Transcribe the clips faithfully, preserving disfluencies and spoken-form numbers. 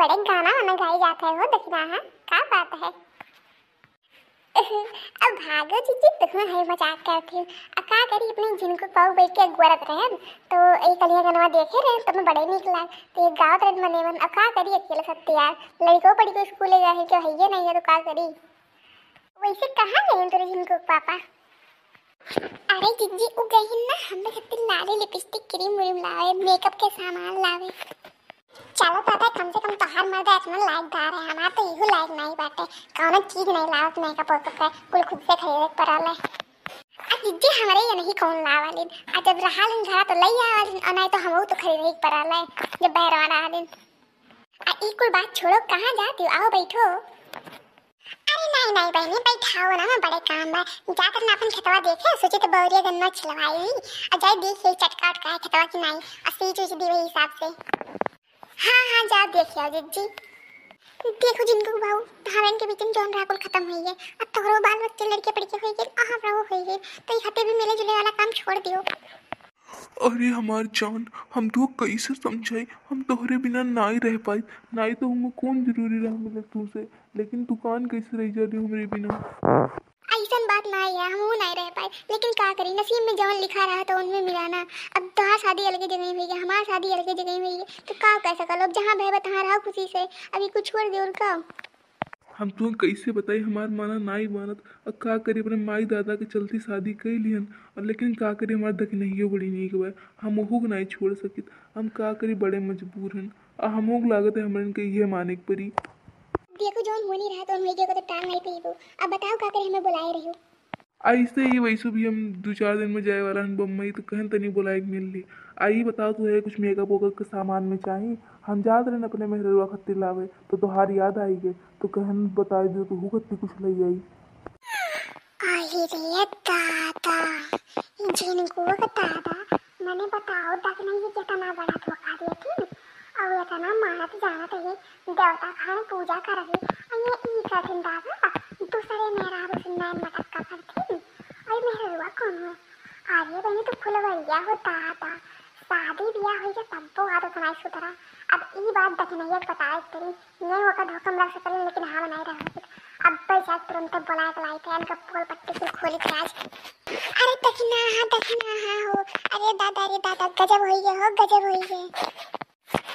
बड़े गाना वाना गाई जात है हो दखिना, हाँ? का बात है? अब भागो जीजी, तुहूँ है मजाक करत हो। अब का करी, अपने झिनकू बाऊ बैठ के अगुआरत रहे, तो एक कलिया गनवा देखे रहे, तो मैं बड़े नीक लाग, तो ये गावत रहे मने मन। अब का करी अकेले सब तैयार, लड़को पड़ी को स्कूले गए हैं, क्यों है ये नहीं है, तो का करी? वैसे कहाँ गए हैं तोरे झिनकू पापा? अरे जीजी, उ गई ना हमरे खातिर लाली लिपस्टिक, क्रीम व्रीम लावे, मेकअप के सामान लावे। चलो दादा, कम से कम तोहार मर्द इतना लायकदार है, हमार तो इहू लायक नहीं बाटे, कौनो चीज नहीं लावत मेकअप वेकअप के, कुल खुद से खरीदे के पड़ल है। आ जीजी, हमरे ये नहीं कौन लावलिन, आ जब रहालिन घरा तो लई आवलिन, और नहीं तो हमहू तो खरीदे के पड़ल है जब बहरवा रहलिन। आ ई कुल बात छोड़ो, कहाँ जाती हो? आओ बैठो। अरे नहीं नहीं बहनी, बैठाओ ना, मैं बड़े काम बा। जाकर ना अपन खेतवा देखे, सोचे तो बौरिया गन्ना छिलवाई, और जाए देख ये चटका उटका है खेतवा की नहीं, और सींच उच दी वही हिसाब से। हाँ हाँ, जाओ देख आओ जीजी। देखो झिनकू बाऊ, धारन के बीच में जौन रागुल खत्म हुई है, अब तोहरो बाल बच्चे लड़के पड़के हुई गए, अहाँ रहो हुई गए, तो ये खातिर भी मिले जुले वाला काम छोड़ दियो। अरे हमार जान, हम तो कैसे समझाई, हम तोहरे बिना नाई रह पाई, नाई तो हम कौन जरूरी रहा मिले तुमसे, लेकिन दुकान कैसे रह जा रही हमरे बिना? ऐसन बात ना है, हम वो नहीं रह पाए, लेकिन का करी, नसीब में जवन लिखा रहा तो उनमें मिला ना। अब तोहार शादी अलगे जगह हुई है, हमार शादी अलगे जगह हुई है, तो का कर सकल? अब जहाँ भय बा तहाँ रहा खुशी से, अभी कुछ छोड़ दे और का? हम तुहँ कैसे बताई, हमार माना नाई मानत। अब का करी, अपने माई दादा के चलती शादी कई लिहन, और लेकिन का करी, हमार दखिनहियो बड़ी नीक बा, हम ओहू के नाई छोड़ सकित। हम का करी, बड़े मजबूर हन, आ हमहू के लागत है हमरन के इहे माने के परी। देखो, जौन होनी रहा तौन होई गयो, तो टाल नाई पीबो। अब बताओ का करी, हमें बुलाए रहियो। ऐसे ही वैसे भी हम दो चार दिन में जाए वाला हन बम्बई, तो कहन तनी बुलाए के मिल ली। आ ई बताओ, तुहे कुछ मेकअप वेकअप के सामान में चाही? हम जात रहन अपने मेहररुआ खत्ती लावे, तो तोहार याद आई गए, तो कहन बताए दियो, तुहू खत्ती कुछ ले आई। अरे दादा, ई झिनकुआ के दादा, मने बताओ, दखिनहिया कितना बड़ा धोखा देथिन, और इतना मानत जानत है, देवता खान पूजा करही, और ये ई करथिन दादा, दूसरे मेहरारू से नैन मटक्का करथिन, और मेहररुआ कौन हो? अरे बहनी, तू फुलवरिया हो दादा, शादी बियाह होई के तब्बो आदत नाई सुधरा। अब ई बात दखिनहिया के बताए के परी, ये ओकर धोखा में रह सकल, लेकिन हम नाई रह सकित। अब बस जाके तुरंते बुलाए के लाई थे, इनका पोल पट्टी कुल खोली थे आज। अरे दखिना हाँ, दखिना हाँ हो, अरे दादा, अरे दादा, गजब होई गए हो, गजब होई गए।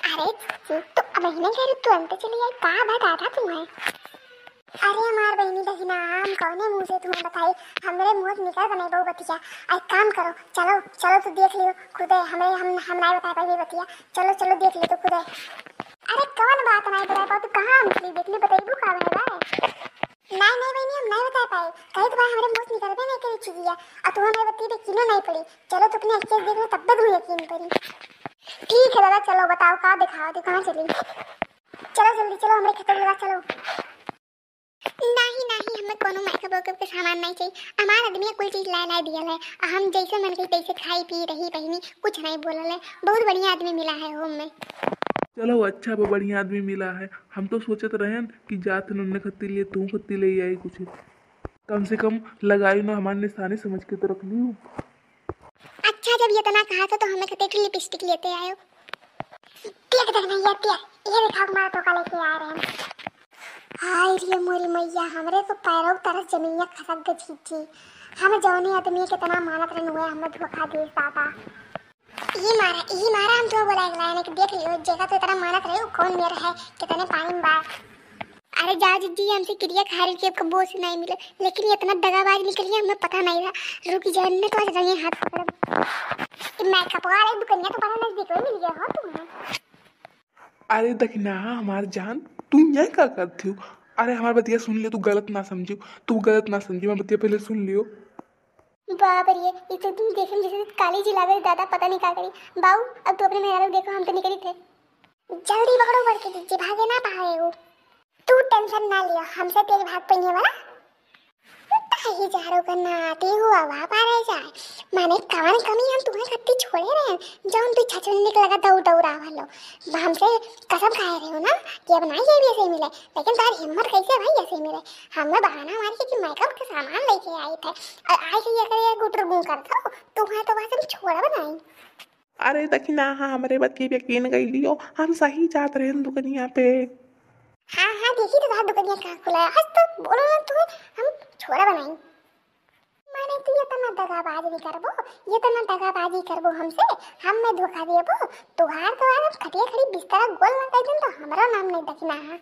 अरे, तू तो अब इन्हें कह रही, तुरंत चली आई, का बात आता तुम्हें? अरे हमार बहनी दखिना, हम कौने मुंह से तुम्हें बताई, हमरे मुंह से निकल बनाई बहु बतिया। एक काम करो, चलो, चलो तो देख लियो खुदे, हमरे, हम, हम नाई बताए पाई बतिया, चलो, चलो देख लियो तो खुदे। अरे कौन बात नाई बताए पाओ, तू कहाँ हम चली देख ली, बताइबू का भाई बाय? नाई, नाई बहनी, हम नाई बताए पाए, कही तो भाई हमरे मुंह से निकलबे नाई करी चीजिया, और तू हमें बत्ती पे किलो नाई पड़ी, चलो तो अपने अच्छे देख लो तब तक यकीन पड़ी। ठीक है दादा, चलो बताओ का दिखाओ, तू कहाँ चली? चलो जल्दी चलो, हमरे खेतों में चलो। नहीं, नहीं, हमें कोनो मेकअप वेकअप के सामान नहीं चाहिए। हमार आदमी कुल चीज लाए लाए दियल है, और हम जैसे मन कही तैसे खाई पी रही बहनी, कुछ नहीं बोलल है। बहुत बढ़िया आदमी मिला है होम में। चलो अच्छा बा, बढ़िया आदमी मिला है। हम तो सोचत रहन कि जात हन उन्ने खत्ती लिए, तू खत्ती ले आई कुछ। कम से कम लगाई ना, हमार निशानी समझ के तो रख लियो। अच्छा, जब ये इतना कहा था तो हमें खत्ती की लिपस्टिक लेते आयो। देख, देख नहीं आती है, ये देखा हमारा धोखा लेके आ रहे हैं। हाय रे मोरी मैया, हमरे तो पैरों की तरह जमीनिया खसक गई जीजी। हम जौने आदमी कितना मानत रहन हुए, हमें धोखा दे दादा। ई मारा, ई मारा, हम तो बोला एक लाइन के देख लियो, जेका तो इतना मानत रहे, वो कौन मेरा है, कितने पानी में बा। अरे जा जीजी, हमसे किरिया खा रही कि आपका बोस नहीं मिले, लेकिन ये इतना दगाबाज निकल गया, हमें पता नहीं रहा। रुक जाए, मैं तो आज रंगे हाथ पकड़ब। ये मेकअप वाले दुकनिया तो बड़ा नजदीक में मिल गया हो तुम्हें। अरे दखिना, हमार जान, तू यहाँ का करती हो? अरे हमार बतिया सुन ले, तू गलत ना समझियो, तू गलत ना समझियो, मैं बतिया पहले सुन लियो। बाप रे, ये तो तुम देखे में जैसे काली जी लागे दादा, पता नहीं का करी। बाऊ, अब तू अपने मेहरारू देखो, हम तो निकली थे। जल्दी पकड़ो बढ़ के जीजी, भागे ना पावे वो। तू टेंशन ना लियो, हमसे तेज भाग पइहे वाला। ताही जारो का नाती हुआ बाप आ रहे जाए, माने कवन कमी हम तुम्हें खत्ती छोड़े रहे, जौन तू छछुंदी के लगा दौड़ दौड़ आवा लो। हमसे कसम खाए रहे हो ना कि अब ना ये भी ऐसे ही मिले, लेकिन तार हिम्मत कैसे भाई ऐसे ही मिले? हमें बहाना मार के कि मेकअप के सामान लेके आई थे, और आज ये करे गुटर गुं कर दो, तुम्हें तो बस हम छोड़ा बनाई। अरे दखिनहा, हमरे बात के यकीन कइ लियो, हम सही जात रहेन दुकनिया पे। हाँ हाँ, देखी तो तोहार दुकनिया कहाँ खुला है। आज तो बोलो ना तू, हम छोड़ा बनाई। माने तू ये तना दगाबाजी करबो, ये तना दगाबाजी करबो हमसे, हम में धोखा देबो। तोहार तो आज हम खटिया खड़ी बिस्तरा गोल ना कर दिन तो हमरो नाम नहीं दखिनहा।